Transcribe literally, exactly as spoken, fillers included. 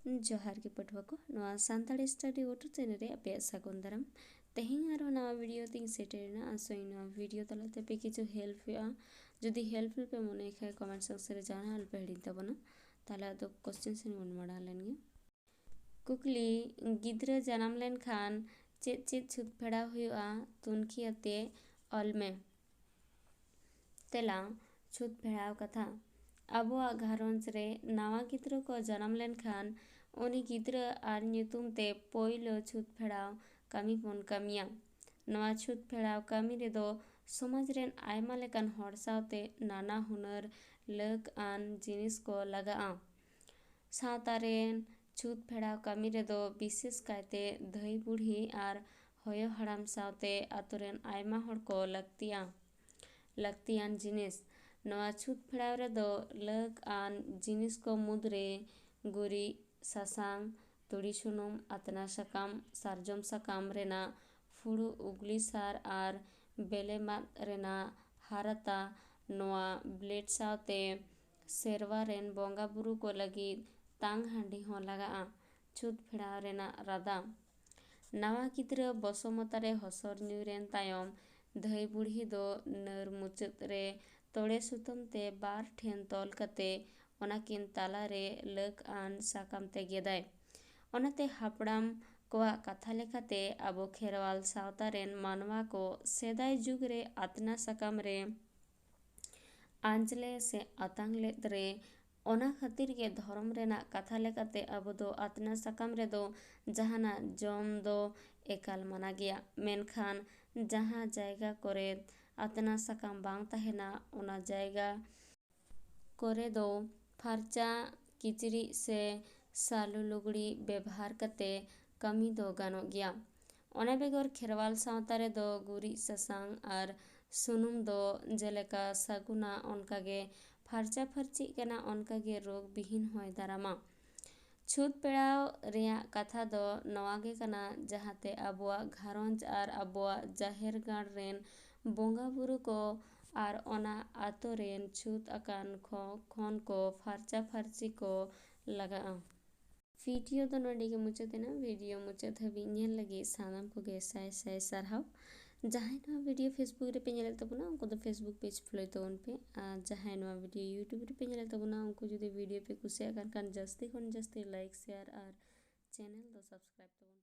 ᱡᱚᱦᱟᱨ ᱜᱮ ᱯᱟᱹᱴᱷᱩᱣᱟᱹ ᱠᱚ, ᱱᱚᱣᱟ ᱥᱟᱱᱛᱟᱲᱤ study auto channel ᱨᱮ ᱟᱯᱮᱭᱟᱜ ᱥᱟᱹᱜᱩᱱ ᱫᱟᱨᱟᱢ᱾ ᱛᱮᱦᱮᱧ ᱟᱨᱦᱚᱸ ᱱᱟᱣᱟ video ᱛᱤᱧ ᱥᱮᱴᱮᱨᱮᱱᱟ᱾ ᱟᱥᱚᱜ ᱟᱹᱧ ᱱᱚᱣᱟ video ᱛᱟᱞᱟᱛᱮ ᱟᱯᱮ ᱠᱤᱪᱷᱩ help ᱦᱩᱭᱩᱜᱼᱟ᱾ ᱡᱩᱫᱤ help ᱯᱮ ᱢᱚᱱᱮᱭ ᱠᱷᱟᱱ comment section ᱨᱮ ᱡᱟᱦᱟᱱᱟᱜ ᱟᱞᱚᱯᱮ ᱦᱤᱲᱤᱧ ᱛᱟᱵᱚᱱᱟ᱾ ᱛᱟᱦᱞᱮ ᱟᱫᱚ question ᱥᱮᱫ ᱵᱚᱱ ᱢᱟᱲᱟᱝ ᱞᱮᱱ ᱜᱮ᱾ ᱠᱩᱠᱞᱤ, ᱜᱤᱫᱽᱨᱟᱹ ᱡᱟᱱᱟᱢ ᱞᱮᱱᱠᱷᱟᱱ ᱪᱮᱫ ᱪᱮᱫ ᱪᱷᱩᱛ ᱯᱷᱮᱲᱟᱣ ᱦᱩᱭᱩᱜᱼᱟ? ᱛᱩᱱᱠᱷᱤ ᱟᱛᱮ ᱚᱞ ᱢᱮ᱾ ᱛᱮᱞᱟ, ᱪᱷᱩᱛ ᱯᱷᱮᱲᱟᱣ ᱠᱟᱛᱷᱟ᱾ ᱟᱵᱚᱣᱟᱜ ᱜᱷᱟᱨᱚᱸᱡᱽ ᱨᱮ ᱱᱟᱣᱟ ᱜᱤᱫᱽᱨᱟᱹ ᱠᱚ ᱡᱟᱱᱟᱢ ᱞᱮᱱᱠᱷᱟᱱ ᱩᱱᱤ ᱜᱤᱫᱽᱨᱟᱹ ᱟᱨ ᱧᱩᱛᱩᱢ ᱛᱮ ᱯᱳᱭᱞᱳ ᱪᱷᱩᱛ ᱯᱷᱮᱲᱟᱣ ᱠᱟᱹᱢᱤ ᱵᱚᱱ ᱠᱟᱹᱢᱤᱭᱟ᱾ ᱱᱚᱣᱟ ᱪᱷᱩᱛ ᱯᱷᱮᱲᱟᱣ ᱠᱟᱹᱢᱤ ᱨᱮᱫᱚ ᱥᱚᱢᱟᱡᱽ ᱨᱮᱱ ᱟᱭᱢᱟ ᱞᱮᱠᱟᱱ ᱦᱚᱲ ᱥᱟᱶᱛᱮ ᱱᱟᱱᱟ ᱦᱩᱱᱟᱹᱨ ᱞᱟᱹᱠ ᱟᱱ ᱡᱤᱱᱤᱥ ᱠᱚ ᱞᱟᱜᱟᱜᱼᱟ᱾ ᱥᱟᱶᱛᱟ ᱨᱮᱱ ᱪᱷᱩᱛ ᱯᱷᱮᱲᱟᱣ ᱠᱟᱹᱢᱤ ᱨᱮᱫᱚ ᱵᱤᱥᱮᱥ ᱠᱟᱭᱛᱮ ᱫᱷᱟᱹᱭ ᱵᱩᱲᱦᱤ ᱟᱨ ᱦᱚᱭᱚ ᱦᱟᱲᱟᱢ ᱥᱟᱶᱛᱮ ᱟᱛᱳ ᱨᱮᱱ ᱟᱭᱢᱟ ᱦᱚᱲ ᱠᱚ ᱞᱟᱹᱠᱛᱤᱜᱼᱟ᱾ ᱞᱟᱹᱠᱛᱤᱭᱟᱱ ᱡᱤᱱᱤᱥ᱾ ᱱᱚᱣᱟ ᱪᱷᱩᱛ ᱯᱷᱮᱲᱟᱣ ᱨᱮᱫᱚ ᱞᱟᱹᱠ ᱟᱱ ᱡᱤᱱᱤᱥ ᱠᱚ ᱢᱩᱫᱽᱨᱮ ᱜᱩᱨᱤᱡ, ᱥᱟᱥᱟᱝ, ᱛᱩᱲᱤ ᱥᱩᱱᱩᱢ, ᱟᱛᱱᱟ ᱥᱟᱠᱟᱢ, ᱥᱟᱨᱡᱚᱢ ᱥᱟᱠᱟᱢ ᱨᱮᱱᱟᱜ ᱯᱷᱩᱲᱩᱜ, ᱩᱜᱽᱞᱤ ᱥᱟᱨ ᱟᱨ ᱵᱮᱞᱮ ᱢᱟᱫ ᱨᱮᱱᱟᱜ ᱦᱟᱨᱟᱛᱟ᱾ ᱱᱚᱣᱟ blade ᱥᱟᱶᱛᱮ ᱥᱮᱨᱣᱟ ᱨᱮᱱ ᱵᱚᱸᱜᱟ ᱵᱩᱨᱩ ᱠᱚ ᱞᱟᱹᱜᱤᱫ ᱛᱟᱝ ᱦᱟᱺᱰᱤ ᱦᱚᱸ ᱞᱟᱜᱟᱜᱼᱟ᱾ ᱪᱷᱩᱛ ᱯᱷᱮᱲᱟᱣ ᱨᱮᱱᱟᱜ ᱨᱟᱫᱟ᱾ ᱱᱟᱣᱟ ᱜᱤᱫᱽᱨᱟᱹ ᱵᱚᱥᱚᱢᱚᱛᱟ ᱨᱮ ᱦᱚᱥᱚᱨ ᱧᱩᱨ ᱮᱱ ᱛᱟᱭᱚᱢ ᱫᱷᱟᱹᱭ ᱵᱩᱲᱦᱤ ᱫᱚ ᱱᱟᱹᱨ ᱢᱩᱪᱟᱹᱫ ᱨᱮ ᱛᱚᱲᱮ ᱥᱩᱛᱟᱹᱢ ᱛᱮ ᱵᱟᱨ ᱴᱷᱮᱱ ᱛᱚᱞ ᱠᱟᱛᱮ ᱚᱱᱟᱠᱤᱱ ᱛᱟᱞᱟ ᱨᱮ ᱞᱟᱹᱠ ᱟᱱ ᱥᱟᱠᱟᱢ ᱛᱮ ᱜᱮᱫᱟᱭ᱾ ᱚᱱᱟᱛᱮ ᱦᱟᱯᱲᱟᱢ ᱠᱚᱣᱟᱜ ᱠᱟᱛᱷᱟ ᱞᱮᱠᱟᱛᱮ ᱟᱵᱚ ᱠᱷᱮᱨᱣᱟᱞ ᱥᱟᱶᱛᱟ ᱨᱮᱱ ᱢᱟᱱᱣᱟ ᱠᱚ ᱥᱮᱫᱟᱭ ᱡᱩᱜᱽ ᱨᱮ ᱟᱛᱱᱟ ᱥᱟᱠᱟᱢ ᱨᱮ ᱟᱸᱡᱽᱞᱮ ᱥᱮ ᱟᱛᱟᱝ ᱞᱮᱫ ᱨᱮ, ᱚᱱᱟ ᱠᱷᱟᱹᱛᱤᱨ ᱜᱮ ᱫᱷᱚᱨᱚᱢ ᱨᱮᱱᱟᱜ ᱠᱟᱛᱷᱟ ᱞᱮᱠᱟᱛᱮ ᱟᱵᱚ ᱫᱚ ᱟᱛᱱᱟ ᱥᱟᱠᱟᱢ ᱨᱮᱫᱚ ᱡᱟᱦᱟᱱᱟᱜ ᱡᱚᱢ ᱫᱚ ᱮᱠᱟᱞ ᱢᱟᱱᱟ ᱜᱮᱭᱟ᱾ ᱢᱮᱱᱠᱷᱟᱱ ᱡᱟᱦᱟᱸ ᱡᱟᱭᱜᱟ ᱠᱚᱨᱮ ᱟᱛᱱᱟ ᱥᱟᱠᱟᱢ ᱵᱟᱝ ᱛᱟᱦᱮᱱᱟ, ᱚᱱᱟ ᱡᱟᱭᱜᱟ ᱠᱚᱨᱮ ᱫᱚ ᱯᱷᱟᱨᱪᱟ ᱠᱤᱪᱨᱤᱡ ᱥᱮ ᱥᱟᱞᱩ ᱞᱩᱜᱽᱲᱤ ᱵᱮᱵᱷᱟᱨ ᱠᱟᱛᱮ ᱠᱟᱹᱢᱤ ᱫᱚ ᱜᱟᱱᱚᱜ ᱜᱮᱭᱟ᱾ ᱚᱱᱟ ᱵᱮᱜᱚᱨ ᱠᱷᱮᱨᱣᱟᱞ ᱥᱟᱶᱛᱟ ᱨᱮᱫᱚ ᱜᱩᱨᱤᱡ, ᱥᱟᱥᱟᱝ ᱟᱨ ᱥᱩᱱᱩᱢ ᱫᱚ ᱡᱮᱞᱮᱠᱟ ᱥᱟᱹᱜᱩᱱᱟ, ᱚᱱᱠᱟᱜᱮ ᱯᱷᱟᱨᱪᱟ ᱯᱷᱟᱹᱨᱪᱤᱜ ᱠᱟᱱᱟ, ᱚᱱᱠᱟᱜᱮ ᱨᱳᱜᱽ ᱵᱤᱦᱤᱱ ᱦᱚᱸᱭ ᱫᱟᱨᱟᱢᱟ᱾ ᱪᱷᱩᱛ ᱯᱮᱲᱟᱣ ᱨᱮᱭᱟᱜ ᱠᱟᱛᱷᱟ ᱫᱚ ᱱᱚᱣᱟ ᱜᱮ ᱠᱟᱱᱟ, ᱡᱟᱦᱟᱸᱛᱮ ᱟᱵᱚᱣᱟᱜ ᱜᱷᱟᱨᱚᱸᱡᱽ ᱟᱨ ᱟᱵᱚᱣᱟᱜ ᱡᱟᱦᱮᱨ ᱜᱟᱲ ᱨᱮᱱ ᱵᱚᱸᱜᱟ ᱵᱩᱨᱩ ᱠᱚ ᱟᱨ ᱚᱱᱟ ᱟᱛᱳ ᱨᱮᱱ ᱪᱷᱩᱛ ᱟᱠᱟᱱ ᱠᱚ ᱠᱷᱚᱱ ᱠᱚ ᱯᱷᱟᱨᱪᱟ ᱯᱷᱟᱹᱨᱪᱤ ᱠᱚ ᱞᱟᱜᱟᱜᱼᱟ᱾ ᱵᱷᱤᱰᱤᱭᱳ ᱫᱚ ᱱᱚᱰᱮ ᱜᱮ ᱢᱩᱪᱟᱹᱫ ᱮᱱᱟ᱾ ᱵᱷᱤᱰᱤᱭᱳ ᱢᱩᱪᱟᱹᱫ ᱫᱷᱟᱹᱵᱤᱡ ᱧᱮᱞ ᱞᱟᱹᱜᱤᱫ ᱥᱟᱱᱟᱢ ᱠᱚᱜᱮ ᱥᱟᱭ ᱥᱟᱭ ᱥᱟᱨᱦᱟᱣ᱾ ᱡᱟᱦᱟᱸᱭ ᱱᱚᱣᱟ ᱵᱷᱤᱰᱤᱭᱳ Facebook ᱨᱮᱯᱮ ᱧᱮᱞᱮᱫ ᱛᱟᱵᱚᱱᱟ, ᱩᱱᱠᱩ ᱫᱚ Facebook page follow ᱛᱟᱵᱚᱱ ᱯᱮ, ᱟᱨ ᱡᱟᱦᱟᱸᱭ ᱱᱚᱣᱟ ᱵᱷᱤᱰᱤᱭᱳ YouTube ᱨᱮᱯᱮ ᱧᱮᱞᱮᱫ ᱛᱟᱵᱚᱱᱟ, ᱩᱱᱠᱩ ᱡᱩᱫᱤ ᱵᱷᱤᱰᱤᱭᱳ ᱯᱮ ᱠᱩᱥᱤᱭᱟᱜ ᱠᱟᱱ ᱠᱷᱟᱱ, ᱡᱟᱹᱥᱛᱤ ᱠᱷᱚᱱ ᱡᱟᱹᱥᱛᱤ like, share ᱟᱨ channel ᱫᱚ subscribe ᱛᱟᱵᱚᱱ